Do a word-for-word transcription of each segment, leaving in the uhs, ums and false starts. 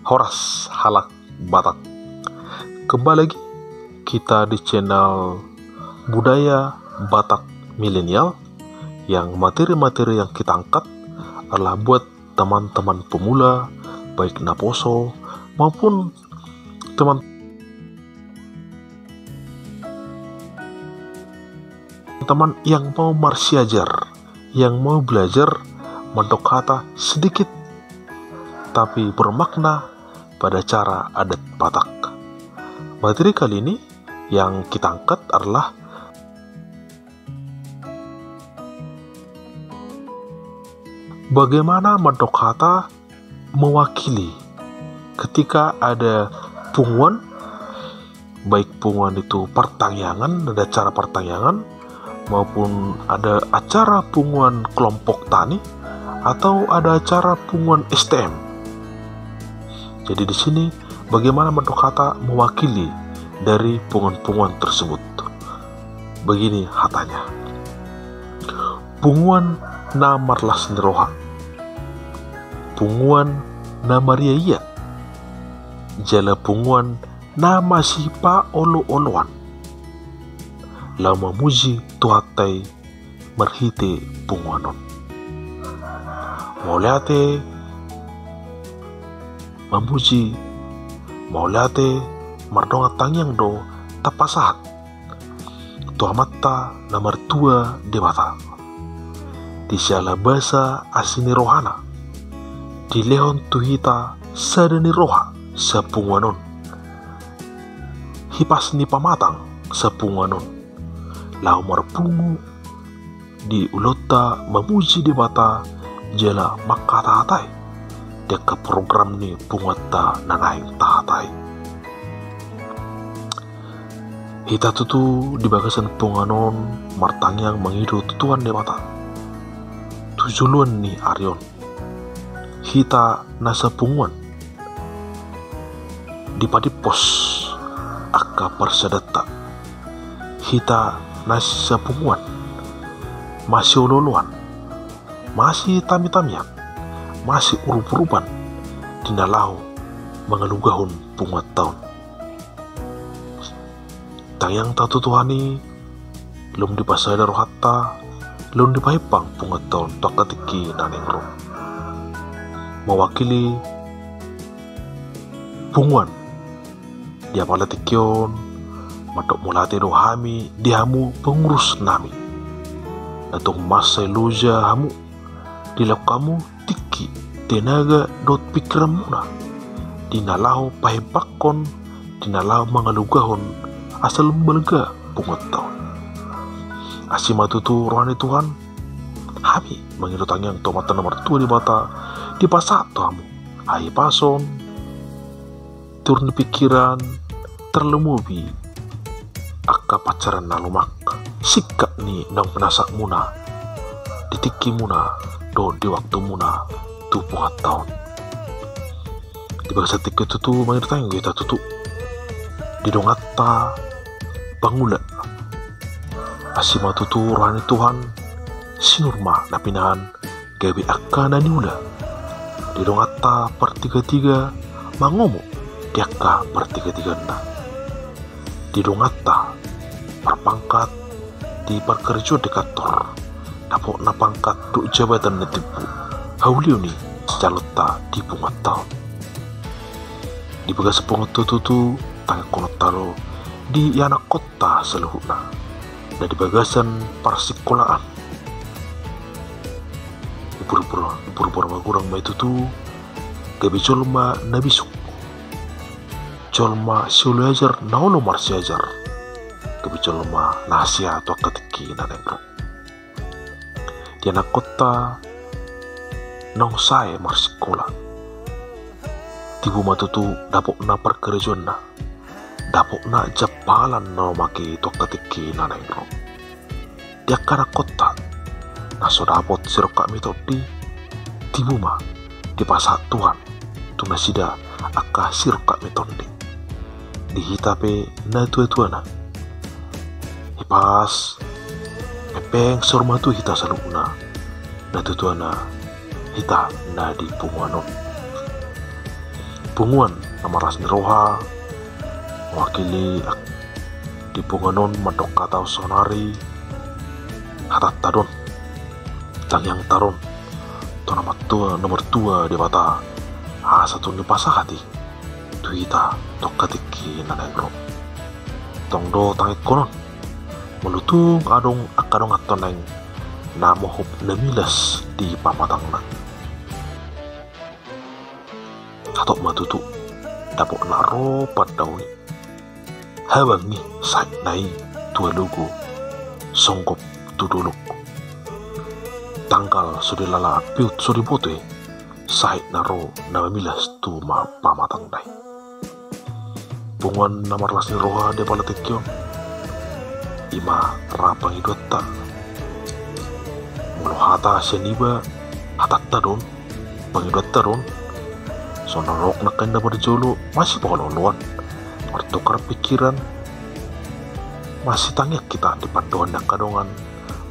Horas halak Batak. Kembali lagi kita di channel Budaya Batak Milenial, yang materi-materi yang kita angkat adalah buat teman-teman pemula, baik naposo maupun teman teman yang mau marsiajar, yang mau belajar, mandok hata sedikit tapi bermakna pada cara adat Batak. Materi kali ini yang kita angkat adalah bagaimana mandok hata mewakili ketika ada punguan, baik punguan itu partangiangan, ada acara partangiangan, maupun ada acara punguan kelompok tani, atau ada acara punguan S T M. Jadi di sini bagaimana mandok hata mewakili dari punguan-punguan tersebut. Begini hatanya. Punguan na marlas ni roha, punguan na mariaia, jala punguan na masipaolo-oloan, laho mamuji Tuhanta i marhite punguan on. Mauliate mamuji, mauliate mardongan tangiang do tapasahat tu Amanta na martua Debata, di siala basa asi ni rohana dilehon tu hita sada ni roha sapunguan on, hipas ni pamatang sapunguan on, laho marpungu di ulaonta mamuji Debata jala mangkatahatai di angka program ni punguanta na naeng tahatai. Hita tutu di bagasan punguan on martangiang mangido tu Tuhan Debata tu joloan ni ari on. Hita na sapunguan dipadimpos angka parsadanta, hita na sapunguan masiolo-oloan, masitamitamian, masiurup-urupan di na laho mangalugahon punguanta on. Tangiangta tu Tuhan i, lam dipasada rohanta, lam dipahempang punguanta on tu angka tingki na naeng ro. Mewakili punguan di apala tingki on, mandok mauliate do hami di hamu pengurus nami, na tung mansai loja hamu, dilaon hamu tingki, tenaga dohot pingkiranmuna di na laho pahempangkon, di na laho mangalugahon asa lam balga punguanta on. Asi ma tutu roha ni Tuhan, hami mangido tangiang tu Amanta na martua Debata, dipasahat tu hamu hahipason, tiur ni pingkiran, tarlumobi angka pansamotan na lomak, singkat ni naung pinasahatmuna di tingkimuna dohot di waktumuna tu punguanta on. Di bagasan tingki on tutu mangido tangiang do hita tutu di donganta pangula. Asi ma tutu roha ni Tuhan, sinur ma na pinahan gabe angka na niula. Di donganta partigatiga mangomo di angka partigatiganna. Di donganta marpangkat di parkarejoan di kantor, dapotna pangkat dohot jabatan na timbo, haulion ni jaloonta di punguanta on. Di bagasan punguanta on tutu tangiangkononta do di ianakkonta saluhutna na di bagasan parsingkolaan. Ibur-ibur, ibur-ibur magurang ma i tutu gabe jolma na bisuk, jolma sioloajar na olo marsiajar, gabe jolma na hasea tu angka tingki na naeng ro. Di anakkonta naung sae marsingkola, tibu ma tutu dapotna parkarejoanna, dapotna jam pahalan na lomak i tu angka tingki na naeng ro. Di angka anakkonta na so dapot sirongkap ni tondi, tibu ma dipasahat Tuhan tu nasida angka sirongkap ni tondi. Di hita pe natuatuana, hipas hepeng saur matua hita saluhutna, natuatuana hita na di punguan on. Punguan na marlas ni roha, mewakili di punguan on mandok hata on saonari, hatanta do on, tangiangta do on tu na martua, na martua Debata, asa tung dipasahat i tu hita tu angka tingki na naeng ro. Tong do tangihon on, molo tung adong angka dongan naeng na mohop na milas di pamatangna. Hatop ma tutu, dapot na ro pandaoni. Habang i sahit na i tu alogo, songgop tu dolok. Tanggal so dilala, piut so diboto i, sahit na ro na mamilas tu ma pamatangna i. Punguan na marlas ni roha di apala tingki on, i ma ra pangidoanta. Molo hata sian iba, hatanta do on, pangidoanta do on. Songon na didok nangkin na parjolo, masipaolooloan, martukar pikiran, masitangiang hita di pandohan ni angka dongan.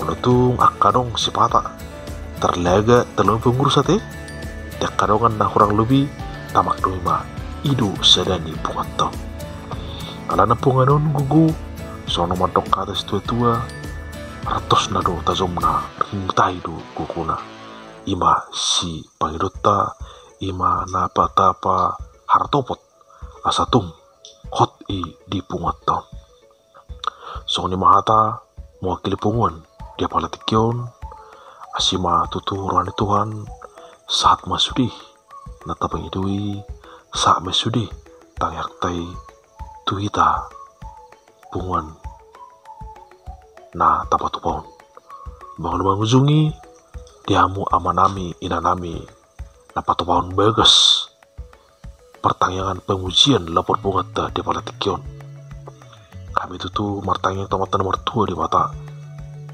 Molo tung angka adong sipata, tarlaga, tarlumobi pengurus ate, di angka dongan na hurang lobi, tamaknoi ma, i do sada ni punguanta on. Alana punguan on gogo, songon na mandok hata situatua, rantosna do tajomna, ringtahi do gogona. I ma sipangidoanta, i ma na patapahartopot, asa tung hot i di punguanta on. Songon i ma hata mewakili punguan di apala tingki on, asi ma tutu roha ni Tuhan, sahat ma sude na tapangido i, sahat ma sude tangiangta i tu hita punguan na tapatupa on. Molo mangujungi di hamu amanami, inanami, na patupahon bagas partangiangan pamujian laho parpunguanta di apala tingki on. Hami tutu martangiang tu Amanta na martua Debata,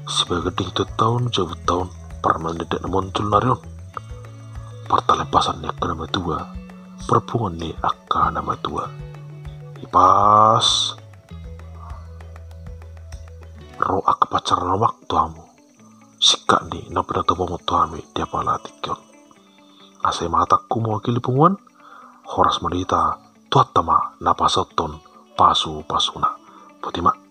sibagas denggan tu taon, jabunta on, parmandekdek na muncul nari on, partalepasan ni angka na matua, parpunguan ni angka na matua. Ipas ro angka pansarian na omak tu hamu, singkat ni na pinatupamu tu hami di apala tingki on. Asa i ma hatangku mewakili punguan, horas ma di hita, Tuhanta ma na pasahathon pasupasuna. Botima.